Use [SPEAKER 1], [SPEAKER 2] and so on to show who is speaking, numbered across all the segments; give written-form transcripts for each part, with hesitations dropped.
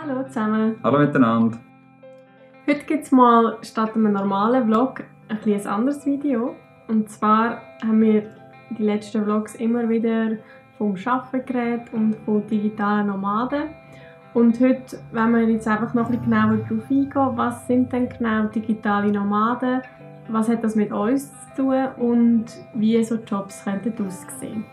[SPEAKER 1] Hallo zusammen!
[SPEAKER 2] Hallo miteinander!
[SPEAKER 1] Heute gibt es mal statt einem normalen Vlog ein anderes Video. Und zwar haben wir die letzten Vlogs immer wieder vom Arbeiten geredet und von digitalen Nomaden. Und heute wollen wir jetzt einfach noch ein bisschen genauer darauf eingehen, was sind denn genau digitale Nomaden, was hat das mit uns zu tun und wie so Jobs könnten aussehen.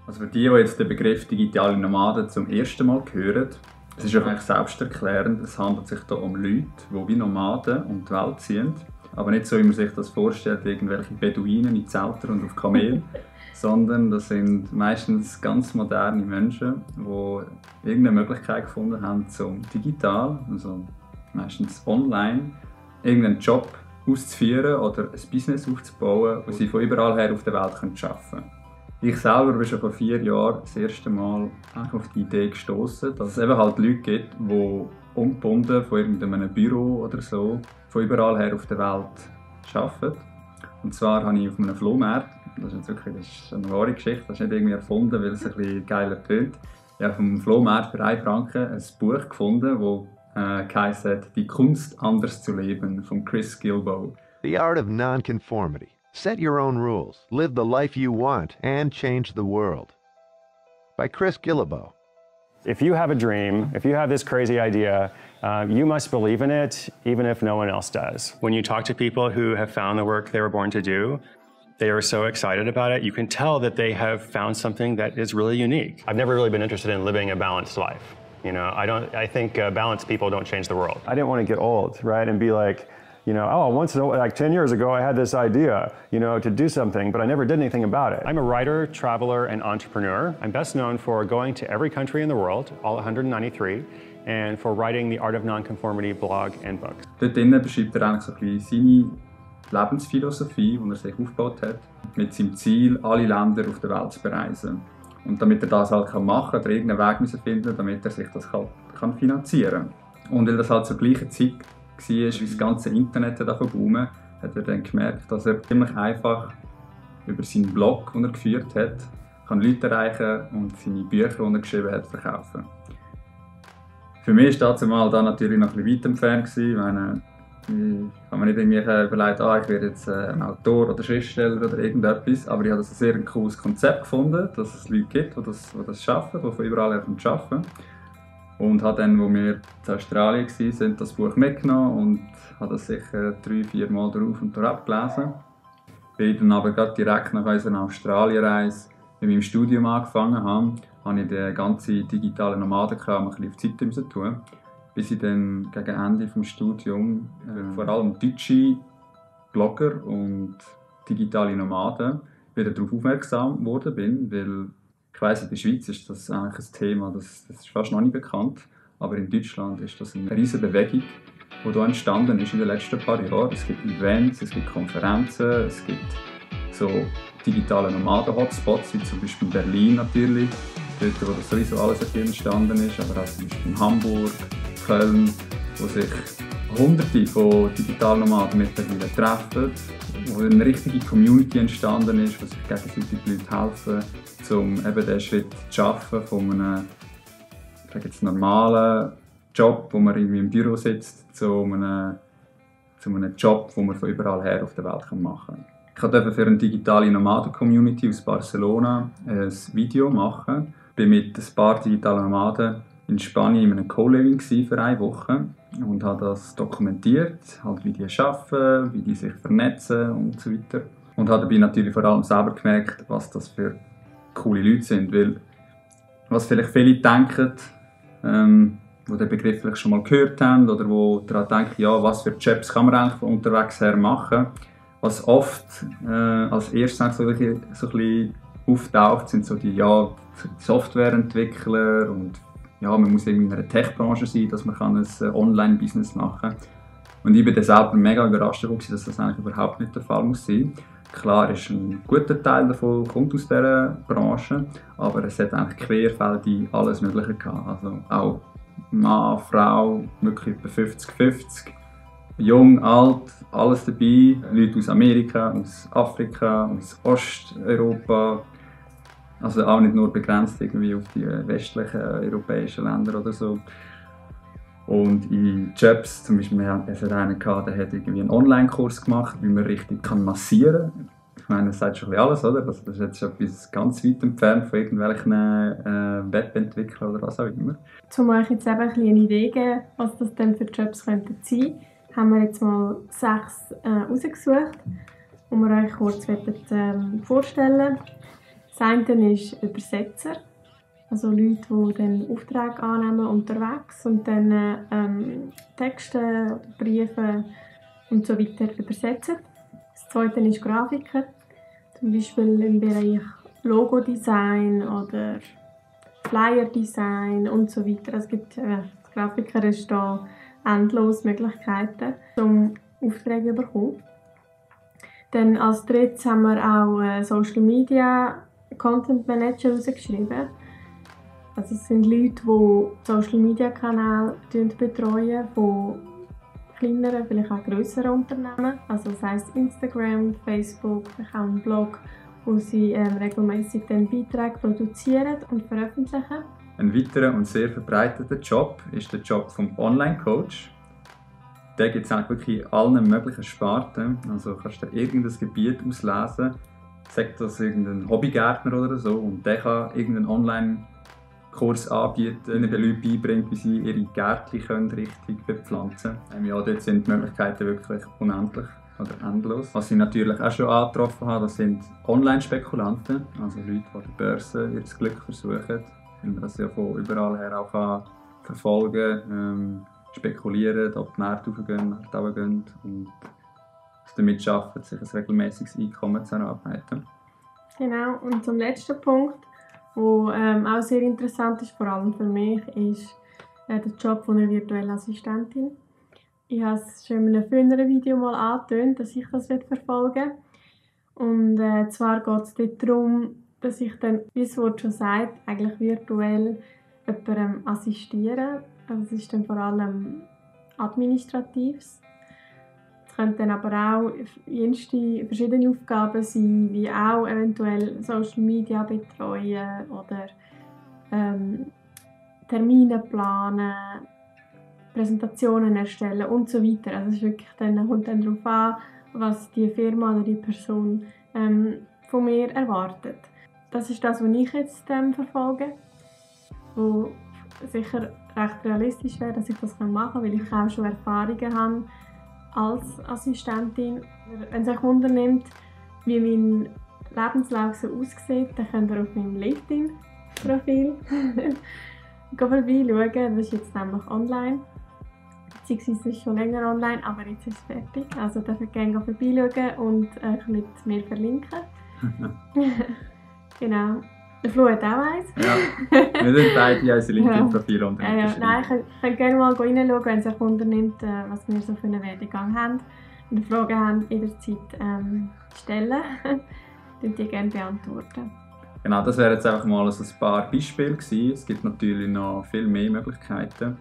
[SPEAKER 2] Also für die jetzt den Begriff digitale Nomaden zum ersten Mal hören, es ist eigentlich selbsterklärend, es handelt sich hier um Leute, die wie Nomaden um die Welt ziehen. Aber nicht so, wie man sich das vorstellt, irgendwelche Beduinen in Zelten und auf Kamelen, sondern das sind meistens ganz moderne Menschen, die irgendeine Möglichkeit gefunden haben, zum digital, also meistens online, irgendeinen Job auszuführen oder ein Business aufzubauen, wo sie von überall her auf der Welt arbeiten können. Ich selber bin schon vor 4 Jahren das erste Mal auf die Idee gestossen, dass es eben halt Leute gibt, die ungebunden von irgendeinem Büro oder so von überall her auf der Welt arbeiten. Und zwar habe ich auf einem Flohmarkt, das ist eine wahre Geschichte, das ist nicht irgendwie erfunden, weil es ein bisschen geiler tönt. Ich habe auf dem Flohmarkt für 1 Franken ein Buch gefunden, das heisst «Die Kunst, anders zu leben» von Chris Guillebeau.
[SPEAKER 3] The Art of Nonconformity. Set your own rules, live the life you want, and change the world. By Chris Guillebeau.
[SPEAKER 4] If you have a dream, if you have this crazy idea, you must believe in it, even if no one else does. When you talk to people who have found the work they were born to do, they are so excited about it. You can tell that they have found something that is really unique. I've never really been interested in living a balanced life. You know, I think balanced people don't change the world. I didn't want to get old, right, and be like, you know, oh, like 10 years ago, I had this idea, you know, to do something, but I never did anything about it. I'm a writer, traveler, and entrepreneur. I'm best known for going to every country in the world, all 193, and for writing the Art of Nonconformity blog and books.
[SPEAKER 2] Dort drinnen beschreibt eigentlich so ein bisschen seine Lebensphilosophie, die er sich aufgebaut hat, mit seinem Ziel, alle Länder auf der Welt zu bereisen. Und damit er das halt machen kann, hat er irgendeinen Weg finden, damit er sich das kann finanzieren kann. Und weil das halt zur gleichen Zeit war, wie das ganze Internet davon boomen, hat er dann gemerkt, dass er ziemlich einfach über seinen Blog, den er geführt hat, kann Leute erreichen und seine Bücher, die er geschrieben hat, verkaufen. Für mich war das natürlich noch ein bisschen weit entfernt. Ich habe mir nicht irgendwie überlegt, ich werde jetzt ein Autor oder Schriftsteller oder irgendetwas, aber ich habe das ein sehr cooles Konzept gefunden, dass es Leute gibt, die das schaffen, die von überall her arbeiten. Und habe dann, als wir in Australien waren, das Buch mitgenommen und habe das sicher 3-4 Mal drauf und drauf gelesen. Weil ich dann aber direkt nach unserer Australienreise mit meinem Studium angefangen habe ich die ganze digitale Nomadenkram ein bisschen auf die Seite tun, bis ich dann gegen Ende des Studiums vor allem deutsche Blogger und digitale Nomaden wieder darauf aufmerksam geworden bin, weil ich weiss, in der Schweiz ist das eigentlich ein Thema, das ist fast noch nicht bekannt, aber in Deutschland ist das eine riesige Bewegung, die hier entstanden ist in den letzten paar Jahren. Es gibt Events, es gibt Konferenzen, es gibt so digitale Nomaden-Hotspots, wie zum Beispiel in Berlin natürlich, dort wo das sowieso alles entstanden ist, aber auch zum Beispiel in Hamburg, Köln, wo sich Hunderte von digitalen Nomaden mittlerweile treffen, wo eine richtige Community entstanden ist, wo sich gegenseitig die Leute helfen, um eben den Schritt zu schaffen von einem normalen Job, wo man irgendwie im Büro sitzt, zu einem Job, wo man von überall her auf der Welt machen kann. Ich durfte für eine digitale Nomaden-Community aus Barcelona ein Video machen. Ich war mit ein paar digitalen Nomaden in Spanien in einem Co-Living für 1 Woche und habe das dokumentiert, halt wie die arbeiten, wie die sich vernetzen und so weiter. Und habe dabei natürlich vor allem selber gemerkt, was das für coole Leute sind, weil was vielleicht viele denken, die den Begriff vielleicht schon mal gehört haben oder die daran denken, ja, was für Jobs kann man eigentlich von unterwegs her machen. Was oft als erstes so ein bisschen auftaucht, sind so die Softwareentwickler und ja, man muss irgendwie in einer Tech-Branche sein, dass man ein Online-Business machen kann. Und ich war dann selber mega überrascht, dass das eigentlich überhaupt nicht der Fall muss sein. Klar, ist ein guter Teil davon kommt aus dieser Branche, aber es hat eigentlich querfeldig alles Mögliche gehabt. Also auch Mann, Frau, wirklich etwa 50-50. Jung, alt, alles dabei. Leute aus Amerika, aus Afrika, aus Osteuropa. Also auch nicht nur begrenzt irgendwie auf die westlichen europäischen Länder oder so. Und in Jobs, zum Beispiel, es hat einen gehabt, der hat irgendwie einen Online-Kurs gemacht, wie man richtig massieren kann. Ich meine, das sagt schon alles, oder? Das ist jetzt etwas ganz weit entfernt von irgendwelchen Webentwicklern oder was auch immer.
[SPEAKER 1] Um euch jetzt eben eine Idee zu geben, was das denn für Jobs könnten sein, haben wir jetzt mal 6 rausgesucht, die wir euch kurz vorstellen wollen. Das eine ist Übersetzer, also Leute, die dann Aufträge annehmen unterwegs und dann Texte, Briefe und so weiter übersetzen. Das zweite ist Grafiker, zum Beispiel im Bereich Logodesign oder Flyer-Design und so weiter. Es gibt als Grafiker ist da endlos Möglichkeiten, um Aufträge zu bekommen. Dann als drittes haben wir auch Social Media Content Manager herausgeschrieben. Also es sind Leute, die Social Media Kanäle betreuen von kleineren, vielleicht auch grösseren Unternehmen. Also das heisst Instagram, Facebook, auch einen Blog, wo sie regelmäßig dann Beiträge produzieren und veröffentlichen.
[SPEAKER 2] Ein weiterer und sehr verbreiteter Job ist der Job vom Online-Coach. Den gibt es eigentlich wirklich in allen möglichen Sparten. Also kannst du irgendein Gebiet auslesen, sagt das irgendein Hobbygärtner oder so, und der kann irgendeinen Online-Kurs anbieten, den Leuten beibringt, wie sie ihre Gärtchen richtig bepflanzen können. Ja, dort sind die Möglichkeiten wirklich unendlich oder endlos. Was ich natürlich auch schon angetroffen habe, das sind Online-Spekulanten, also Leute, die an der Börse ihr Glück versuchen, weil man das ja von überall her auch verfolgen kann, spekulieren, ob die Märkte hochgehen, Märkte runtergehen und damit schaffen, sich ein regelmäßiges Einkommen zu erarbeiten.
[SPEAKER 1] Genau, und zum letzten Punkt, der auch sehr interessant ist, vor allem für mich, ist der Job von einer virtuellen Assistentin. Ich habe es schon in einem früheren Video mal angetönt, dass ich das verfolgen will. Und zwar geht es dort darum, dass ich dann, wie das Wort schon sagt, eigentlich virtuell jemandem assistiere. Also es ist dann vor allem Administratives. Es können dann aber auch verschiedene Aufgaben sein, wie auch eventuell Social Media betreuen oder Termine planen, Präsentationen erstellen und so weiter. Also es ist wirklich kommt dann darauf an, was die Firma oder die Person von mir erwartet. Das ist das, was ich jetzt verfolge, wo sicher recht realistisch wäre, dass ich das machen kann, weil ich auch schon Erfahrungen habe als Assistentin. Wenn es euch wundernimmt, wie mein Lebenslauf so aussieht, dann könnt ihr auf meinem LinkedIn-Profil vorbeischauen. Das ist jetzt nämlich online. Beziehungsweise ist schon länger online, aber jetzt ist es fertig. Also dürft ihr gerne vorbeischauen und euch mit mir verlinken. Genau. Der Flo hat auch eins.
[SPEAKER 2] Ja, wir sind beide unsere LinkedIn-Profile unterwegs.
[SPEAKER 1] Nein, ich könnt gerne mal reinschauen, wenn es euch wundernimmt, was wir so für einen Werdegang haben. Wenn ihr Fragen habt, jederzeit stellen. Könnt ihr gerne beantworten.
[SPEAKER 2] Genau, das wären jetzt einfach mal so ein paar Beispiele gewesen. Es gibt natürlich noch viel mehr Möglichkeiten.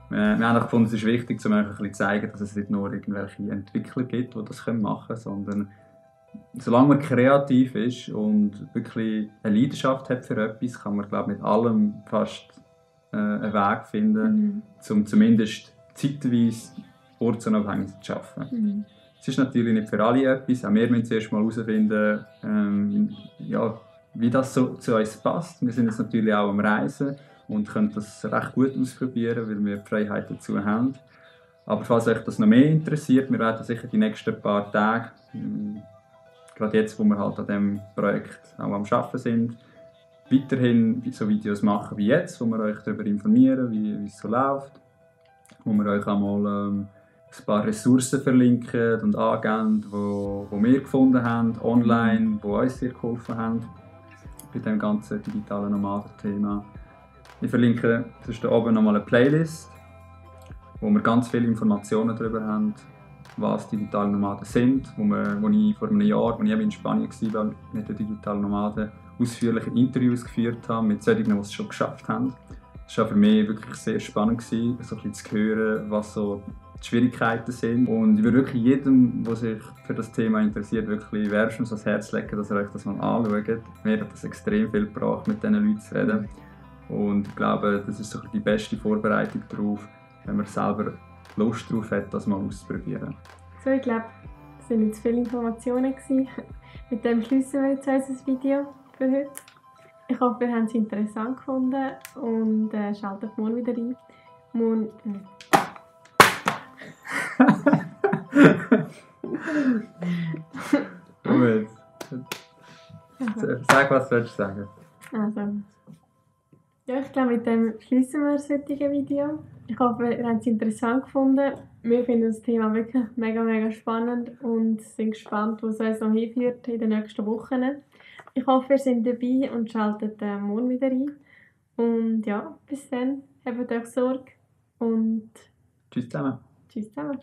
[SPEAKER 2] Wir haben gefunden, es ist wichtig, um euch ein bisschen zu zeigen, dass es nicht nur irgendwelche Entwickler gibt, die das machen können, sondern solange man kreativ ist und wirklich eine Leidenschaft hat für etwas, kann man, glaube ich, mit allem fast einen Weg finden, um zumindest zeitweise ortsunabhängig zu arbeiten. Es ist natürlich nicht für alle etwas. Auch wir müssen zuerst mal herausfinden, wie das so zu uns passt. Wir sind jetzt natürlich auch am Reisen und können das recht gut ausprobieren, weil wir die Freiheit dazu haben. Aber falls euch das noch mehr interessiert, wir werden sicher die nächsten paar Tage, gerade jetzt, wo wir halt an diesem Projekt auch am Arbeiten sind, weiterhin so Videos machen wie jetzt, wo wir euch darüber informieren, wie es so läuft, wo wir euch auch mal ein paar Ressourcen verlinken und angeben, die wir gefunden haben, online, die uns sehr geholfen haben bei dem ganzen digitalen Nomaden-Thema. Ich verlinke sonst hier oben nochmal eine Playlist, wo wir ganz viele Informationen darüber haben, was digitale Nomaden sind, wo ich vor einem Jahr, als ich in Spanien war, mit den digitalen Nomaden ausführliche Interviews geführt habe, mit solchen, die es schon geschafft haben. Es war für mich wirklich sehr spannend, so ein bisschen zu hören, was so die Schwierigkeiten sind. Und ich würde wirklich jedem, der sich für das Thema interessiert, wirklich wärmstens ans Herz legen, dass ihr euch das mal anschaut. Mir hat das extrem viel gebracht, mit diesen Leuten zu reden. Und ich glaube, das ist so die beste Vorbereitung darauf, wenn man selber Lust darauf hat, das mal auszuprobieren.
[SPEAKER 1] So, ich glaube, das waren jetzt viele Informationen gewesen. Mit dem schließen wir jetzt unser Video für heute. Ich hoffe, ihr habt es interessant gefunden und schaltet morgen wieder ein. Morgen...
[SPEAKER 2] Moment. Sag, was du willst sagen.
[SPEAKER 1] Also, ja, ich glaube, mit dem schließen wir das heutige Video. Ich hoffe, ihr habt es interessant gefunden. Wir finden das Thema wirklich mega spannend und sind gespannt, wo es uns noch hinführt in den nächsten Wochen. Ich hoffe, ihr seid dabei und schaltet morgen wieder ein. Und ja, bis dann, habt euch Sorge und
[SPEAKER 2] Tschüss zusammen.
[SPEAKER 1] Tschüss zusammen.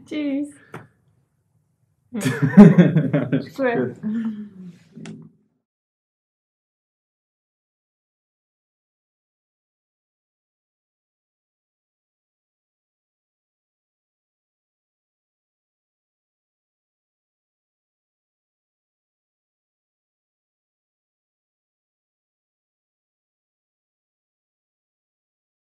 [SPEAKER 1] Tschüss.
[SPEAKER 2] Ist gut.